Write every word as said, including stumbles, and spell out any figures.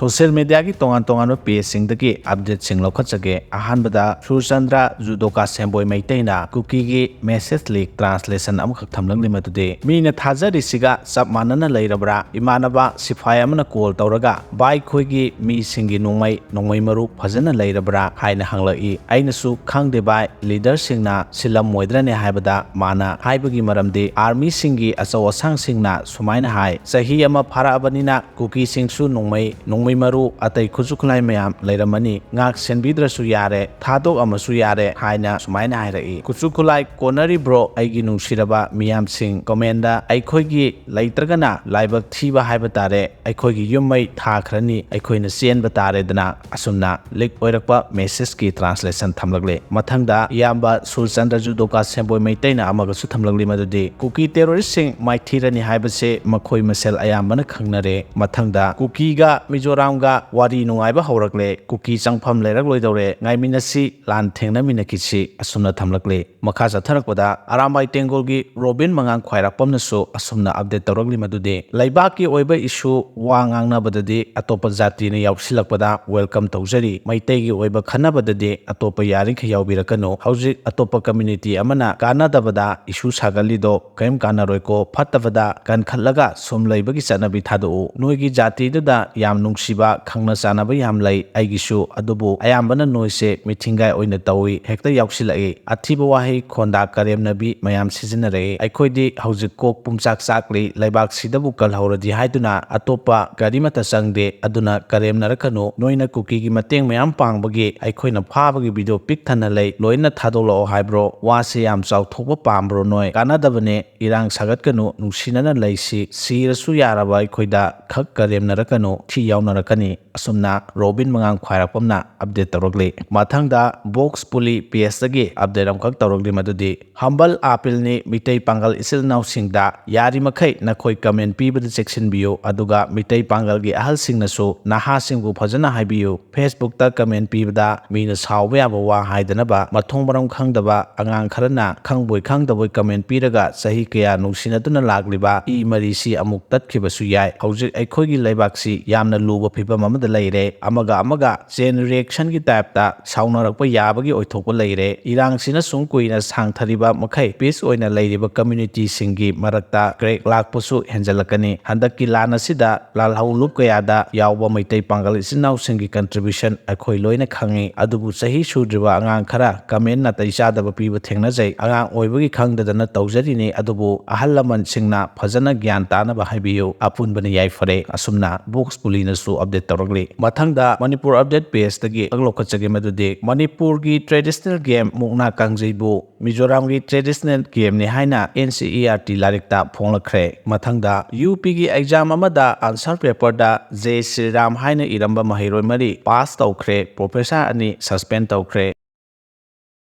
Social ꯃꯤꯗꯤꯌꯥꯒꯤ ꯇꯣꯉꯥꯟ ꯇꯣꯉꯥꯟꯕ ꯄꯦꯖꯁꯤꯡꯗꯒꯤ ꯑꯞꯗꯦꯠꯁꯤꯡ ꯂꯧꯈꯠꯆꯒꯦ꯫ ꯑꯍꯥꯟꯕꯗ ꯁꯨꯔꯆꯟꯗ꯭ꯔ ꯖꯨꯗꯣꯀꯥ ꯁꯦꯝꯕꯣꯏ ꯃꯩꯇꯩꯅ ꯀꯨꯀꯤꯒꯤ ꯃꯦꯁꯦꯖ ꯂꯤꯛ ꯇ꯭ꯔꯥꯟꯁꯂꯦꯁꯟ ꯑꯃꯈꯛ ꯊꯝꯂꯛꯂꯤ ꯃꯗꯨꯗꯤ, "ꯃꯤꯅ ꯊꯥꯖꯔꯤꯁꯤꯒ ꯆꯞ ꯃꯥꯟꯅꯅ ꯂꯩꯔꯕ꯭ꯔꯥ? ꯏꯃꯥꯟꯅꯕ ꯁꯤꯐꯥꯏ ꯑꯃꯅ ꯀꯣꯜ ꯇꯧꯔꯒ, 'ꯚꯥꯏ, ꯑꯩꯈꯣꯏꯒꯤ ꯃꯤꯁꯤꯡꯒꯤ ꯅꯣꯡꯃꯩ, ꯅꯣꯡꯃꯩ ꯃꯔꯨ ꯐꯖꯅ ꯂꯩꯔꯕ꯭ꯔꯥ?' ꯍꯥꯏꯅ ꯍꯪꯂꯛꯏ꯫ ꯑꯩꯅꯁꯨ, 'ꯈꯪꯗꯦ ꯚꯥꯏ, ꯂꯤꯗꯔꯁꯤꯡꯅ ꯁꯤꯜꯂꯝꯃꯣꯏꯗ꯭ꯔꯅꯦ?' ꯍꯥꯏꯕꯗ ꯃꯥꯅ ꯍꯥꯏꯕꯒꯤ ꯃꯔꯝꯗꯤ, ꯑꯥꯔꯃꯤꯁꯤꯡꯒꯤ ꯑꯆꯧ ꯑꯁꯥꯡꯁꯤꯡꯅ ꯁꯨꯃꯥꯏꯅ ꯍꯥꯏ, ꯆꯍꯤ ꯑꯃ ꯐꯥꯔꯛꯑꯕꯅꯤꯅ ꯀꯨꯀꯤꯁꯤꯡꯁꯨ ꯅꯣꯡꯃꯩ, ꯅꯣꯡꯃꯩ ꯃꯔꯨ, ꯑꯇꯩ ꯈꯨꯠꯁꯨ ꯈꯨꯠꯂꯥꯏ ꯃꯌꯥꯝ ꯂꯩꯔꯝꯃꯅꯤ, ꯉꯥꯛ ꯁꯦꯟꯕꯤꯗ꯭ꯔꯁꯨ ꯌꯥꯔꯦ, ꯊꯥꯗꯣꯛꯑꯝꯃꯁꯨ ꯌꯥꯔꯦ ꯍꯥꯏꯅ ꯁꯨꯃꯥꯏꯅ ꯍꯥꯏꯔꯛꯏ꯫ ꯈꯨꯠꯁꯨ ꯈꯨꯠꯂꯥꯏ ꯀꯣꯟꯅꯔꯤꯕ꯭ꯔꯣ, ꯑꯩꯒꯤ ꯅꯨꯡꯁꯤꯔꯕ ꯃꯤꯌꯥꯝꯁꯤꯡ? ꯀꯣꯃꯦꯟꯗ ꯑꯩꯈꯣꯏꯒꯤ ꯂꯩꯇ꯭ꯔꯒꯅ ꯂꯥꯏꯕꯛ ꯊꯤꯕ ꯍꯥꯏꯕ ꯇꯥꯔꯦ, ꯑꯩꯈꯣꯏꯒꯤ ꯌꯨꯝ ꯃꯩ ꯊꯥꯈ꯭ꯔꯅꯤ, ꯑꯩꯈꯣꯏꯅ ꯆꯦꯟꯕ ꯇꯥꯔꯦꯗꯅ ꯑꯁꯨꯝꯅ ꯂꯤꯛ ꯑꯣꯏꯔꯛꯄ ꯃꯦꯁꯦꯖꯀꯤ ꯇ꯭ꯔꯥꯟꯁꯂꯦꯁꯟ ꯊꯝꯂꯛꯂꯦ꯫ ꯃꯊꯪꯗ ꯏꯌꯥꯝꯕ ꯁꯨꯔꯆꯟꯗ꯭ꯔ ꯖꯨꯗꯣꯀꯥ ꯁꯦꯝꯕꯣꯏ ꯃꯩꯇꯩꯅ ꯑꯃꯒꯁꯨ ꯊꯝꯂꯛꯂꯤ, ꯃꯗꯨꯗꯤ ꯀꯨꯀꯤ ꯇꯦꯔꯣꯔꯤꯁꯁꯤꯡ ꯃꯥꯏꯊꯤꯔꯅꯤ ꯍꯥꯏꯕꯁꯦ ꯃꯈꯣꯏ ꯃꯁꯦꯜ ꯑꯌꯥꯝꯕꯅ ꯈꯪꯅꯔꯦ꯫ ꯃꯊꯪꯗ ꯀꯨꯀꯤꯒ ꯃꯤꯖꯣꯔꯥꯝꯒ ꯋꯥꯔꯤ ꯅꯨꯡꯉꯥꯏꯕ ꯍꯧꯔꯛꯂꯦ, ꯀꯨꯀꯤ ꯆꯪꯐꯝ ꯂꯩꯔꯛꯂꯣꯏꯗꯧꯔꯦ, ꯉꯥꯏꯃꯤꯟꯅꯁꯤ, ꯂꯥꯟ ꯊꯦꯡꯅꯃꯤꯟꯅꯈꯤꯁꯤ ꯑꯁꯨꯝꯅ ꯊꯝꯂꯛꯂꯦ꯫ ꯃꯈꯥ ꯆꯠꯊꯔꯛꯄꯗ ꯑꯔꯥꯝꯕꯥꯏ ꯇꯦꯡꯒꯣꯜꯒꯤ ꯔꯣꯕꯤꯟ ꯃꯉꯥꯡ ꯈ꯭ꯋꯥꯏꯔꯥꯛꯄꯝꯅꯁꯨ ꯑꯁꯨꯝꯅ ꯑꯞꯗꯦꯠ ꯇꯧꯔꯛꯂꯤ, ꯃꯗꯨꯗꯤ ꯂꯩꯕꯥꯛꯀꯤ ꯑꯣꯏꯕ ꯏꯁꯨ ꯋꯥ ꯉꯥꯡꯅꯕꯗꯗꯤ ꯑꯇꯣꯞꯄ ꯖꯥꯇꯤꯅ ꯌꯥꯎꯁꯤꯜꯂꯛꯄꯗ ꯋꯦꯜꯀꯝ ꯇꯧꯖꯔꯤ, ꯃꯩꯇꯩꯒꯤ ꯑꯣꯏꯕ ꯈꯟꯅꯕꯗꯗꯤ ꯑꯇꯣꯞꯄ ꯌꯥꯔꯤꯈꯩ ꯌꯥꯎꯕꯤꯔꯛꯀꯅꯨ, ꯍꯧꯖꯤꯛ ꯑꯇꯣꯞꯄ ꯀꯝꯃ꯭ꯌꯨꯅꯤꯇꯤ ꯑꯃꯅ ꯀꯥꯟꯅꯗꯕꯗ ꯏꯁꯨ ꯁꯥꯒꯠꯂꯤꯗꯣ ꯀꯔꯤꯝ ꯀꯥꯟꯅꯔꯣꯏꯀꯣ, ꯐꯠꯇꯕꯗ ꯀꯟꯈꯠꯂꯒ ꯁꯨꯝ ꯂꯩꯕꯒꯤ ꯆꯠꯅꯕꯤ ꯊꯥꯗꯣꯛꯎ, ꯅꯣꯏꯒꯤ ꯖꯥꯇꯤꯗꯨꯗ ꯌꯥꯝ ꯅꯨꯡꯁꯤꯕ ꯈꯪꯅ ꯆꯥꯟꯅꯕ ꯌꯥꯝ ꯂꯩ ꯑꯩꯒꯤꯁꯨ, ꯑꯗꯨꯕꯨ ꯑꯌꯥꯝꯕꯅ ꯅꯣꯏꯁꯦ ꯃꯤꯊꯤꯡꯒꯥꯏ ꯑꯣꯏꯅ ꯇꯧꯏ, ꯍꯦꯛꯇ ꯌꯥꯎꯁꯤꯜꯂꯛꯏ, ꯑꯊꯤꯕ ꯋꯥꯍꯩ ꯈꯣꯟꯗꯥ ꯀꯔꯦꯝꯅꯕꯤ ꯃꯌꯥꯝ ꯁꯤꯖꯤꯟꯅꯔꯛꯏ꯫ ꯑꯩꯈꯣꯏꯗꯤ ꯍꯧꯖꯤꯛ ꯀꯣꯛ ꯄꯨꯝꯆꯥꯛ ꯆꯥꯛꯂꯤ, ꯂꯩꯕꯥꯛꯁꯤꯗꯕꯨ ꯀꯜꯍꯧꯔꯗꯤ ꯍꯥꯏꯗꯨꯅ ꯑꯇꯣꯞꯄ ꯀꯔꯤꯃꯠꯇ ꯆꯪꯗꯦ, ꯑꯗꯨꯅ ꯀꯔꯦꯝꯅꯔꯛꯀꯅꯨ꯫ ꯅꯣꯏꯅ ꯀꯨꯀꯤꯒꯤ ꯃꯇꯦꯡ ꯃꯌꯥꯝ ꯄꯥꯡꯕꯒꯤ ꯑꯩꯈꯣꯏꯅ ꯐꯥꯕꯒꯤ ꯚꯤꯗꯤꯑꯣ ꯄꯤꯛ ꯊꯟꯅ ꯂꯩ, ꯂꯣꯏꯅ ꯊꯥꯗꯣꯛꯂꯛꯑꯣ ꯍꯥꯏꯕ꯭ꯔꯣ? ꯋꯥꯁꯦ ꯌꯥꯝ ꯆꯥꯎꯊꯣꯛꯄ ꯄꯥꯝꯕ꯭ꯔꯣ ꯅꯣꯏ? ꯀꯥꯟꯅꯗꯕꯅꯦ, ꯏꯔꯥꯡ ꯁꯥꯒꯠꯀꯅꯨ, ꯅꯨꯡꯁꯤꯅꯅ ꯂꯩꯁꯤ, ꯁꯤꯔꯁꯨ ꯌꯥꯔꯕ ꯑꯩꯈꯣꯏꯗ ꯈꯛ ꯀꯔꯦꯝꯅꯔꯛꯀꯅꯨ, ꯊꯤ ꯌꯥꯎꯅꯔꯛꯀꯅꯤ꯫ ꯑꯁꯨꯝꯅ ꯔꯣꯕꯤꯟ ꯃꯉꯥꯡ ꯈ꯭ꯋꯥꯏꯔꯥꯛꯄꯝꯅ ꯑꯞꯗꯦꯠ ꯇꯧꯔꯛꯂꯤ꯫ ꯃꯊꯪꯗ ꯕꯣꯛꯁ ꯄꯨꯂꯤ ꯄꯦꯖꯇꯒꯤ ꯑꯞꯗꯦꯠ ꯑꯃꯈꯛ ꯇꯧꯔꯛꯂꯤ, ꯃꯗꯨꯗꯤ ꯍꯝꯕꯜ ꯑꯥꯄꯤꯜꯅꯤ ꯃꯤꯇꯩ ꯄꯥꯡꯒꯜ ꯏꯆꯤꯜ ꯏꯅꯥꯎꯁꯤꯡꯗ, ꯌꯥꯔꯤꯃꯈꯩ ꯅꯈꯣꯏ ꯀꯃꯦꯟ ꯄꯤꯕꯗ ꯆꯦꯛꯁꯤꯟꯕꯤꯌꯨ, ꯑꯗꯨꯒ ꯃꯤꯇꯩ ꯄꯥꯡꯒꯜꯒꯤ ꯑꯍꯜꯁꯤꯡꯅꯁꯨ ꯅꯍꯥꯁꯤꯡꯕꯨ ꯐꯖꯅ ꯍꯥꯏꯕꯤꯌꯨ꯫ ꯐꯦꯁꯕꯨꯛꯇ ꯀꯃꯦꯟ ꯄꯤꯕꯗ ꯃꯤꯅ ꯁꯥꯎꯕ ꯌꯥꯕ ꯋꯥ ꯍꯥꯏꯗꯅꯕ ꯃꯊꯣꯡ ꯃꯔꯝ ꯈꯪꯗꯕ ꯑꯉꯥꯡ ꯈꯔꯅ ꯈꯪꯕꯣꯏ ꯈꯪꯗꯕꯣꯏ ꯀꯃꯦꯟ ꯄꯤꯔꯒ ꯆꯍꯤ ꯀꯌꯥ ꯅꯨꯡꯁꯤꯅꯗꯨꯅ ꯂꯥꯛꯂꯤꯕ ꯏ ꯃꯔꯤꯁꯤ ꯑꯃꯨꯛ ꯇꯠꯈꯤꯕꯁꯨ ꯌꯥꯏ꯫ ꯍꯧꯖꯤꯛ ꯑꯩꯈꯣꯏꯒꯤ ꯂꯩꯕꯥꯛꯁꯤ ꯌꯥꯝꯅ ꯂꯨꯕ ꯎꯕ ꯐꯤꯕꯝ ꯑꯃꯗ ꯂꯩꯔꯦ꯫ ꯑꯃꯒ ꯑꯃꯒ ꯆꯦꯟ ꯔꯤꯑꯦꯛꯁꯟꯒꯤ ꯇꯥꯏꯞꯇ ꯁꯥꯎꯅꯔꯛꯄ ꯌꯥꯕꯒꯤ ꯑꯣꯏꯊꯣꯛꯄ ꯂꯩꯔꯦ꯫ ꯏꯔꯥꯡꯁꯤꯅ ꯁꯨꯝ ꯀꯨꯏꯅ ꯁꯥꯡꯊꯔꯤꯕ ꯃꯈꯩ ꯄꯤꯁ ꯑꯣꯏꯅ ꯂꯩꯔꯤꯕ ꯀꯝꯃ꯭ꯌꯨꯅꯤꯇꯤꯁꯤꯡꯒꯤ ꯃꯔꯛꯇ ꯀ꯭ꯔꯦꯛ ꯂꯥꯛꯄꯁꯨ ꯍꯦꯟꯖꯜꯂꯛꯀꯅꯤ꯫ ꯍꯟꯗꯛꯀꯤ ꯂꯥꯟ ꯑꯁꯤꯗ ꯂꯥꯜꯍꯧ ꯂꯨꯞ ꯀꯌꯥꯗ ꯌꯥꯎꯕ ꯃꯩꯇꯩ ꯄꯥꯡꯒꯜ ꯏꯆꯤꯟ ꯏꯅꯥꯎꯁꯤꯡꯒꯤ ꯀꯟꯇ꯭ꯔꯤꯕ꯭ꯌꯨꯁꯟ ꯑꯩꯈꯣꯏ ꯂꯣꯏꯅ ꯈꯪꯉꯤ꯫ ꯑꯗꯨꯕꯨ ꯆꯍꯤ ꯁꯨꯗ꯭ꯔꯤꯕ ꯑꯉꯥꯡ ꯈꯔ ꯀꯃꯦꯟ ꯅꯥꯇꯩ ꯆꯥꯗꯕ ꯄꯤꯕ ꯊꯦꯡꯅꯖꯩ꯫ ꯑꯉꯥꯡ ꯑꯣꯏꯕꯒꯤ ꯈꯪꯗꯗꯅ ꯇꯧꯖꯔꯤꯅꯤ, ꯑꯗꯨꯕꯨ ꯑꯍꯜ ꯂꯃꯟꯁꯤꯡꯅ ꯐꯖꯅ ꯒ꯭ꯌꯥꯟ ꯇꯥꯅꯕ ꯍꯥꯏꯕꯤꯌꯨ꯫ ꯑꯄꯨꯟꯕꯅ ꯌꯥꯏꯐꯔꯦ꯫ ꯑꯁꯨꯝꯅ ꯕꯣꯛꯁ ꯄꯨꯂꯤꯅꯁꯨ ꯑꯞꯗꯦꯠ ꯇꯧꯔꯛꯂꯤ꯫ ꯃꯊꯪꯗ ꯃꯅꯤꯄꯨꯔ ꯑꯞꯗꯦꯠ ꯄꯦꯖꯇꯒꯤ ꯂꯧꯈꯠꯆꯒꯦ, ꯃꯗꯨꯗꯤ ꯃꯅꯤꯄꯨꯔꯒꯤ ꯇ꯭ꯔꯦꯗꯤꯁꯅꯦꯜ ꯒꯦꯝ ꯃꯨꯛꯅꯥ ꯀꯥꯡꯖꯩꯕꯨ ꯃꯤꯖꯣꯔꯥꯝꯒꯤ ꯇ꯭ꯔꯦꯗꯤꯁꯅꯦꯜ ꯒꯦꯝꯅꯤ ꯍꯥꯏꯅ N C E R T ꯂꯥꯏꯔꯤꯛꯇ ꯐꯣꯡꯂꯛꯈ꯭ꯔꯦ꯫ ꯃꯊꯪꯗ ꯌꯨ ꯄꯤꯒꯤ ꯑꯦꯛꯖꯥꯝ ꯑꯃꯗ ꯑꯟꯁꯔ ꯄꯦꯄꯔꯗ ꯖꯦ ꯁ꯭ꯔꯤꯔꯥꯝ ꯍꯥꯏꯅ ꯏꯔꯝꯕ ꯃꯍꯩꯔꯣꯏ ꯃꯔꯤ ꯄꯥꯁ ꯇꯧꯈ꯭ꯔꯦ, ꯄ꯭ꯔꯣꯐꯦꯁꯔ ꯑꯅꯤ ꯁꯁꯄꯦꯟ ꯇꯧꯈ꯭ꯔꯦ꯫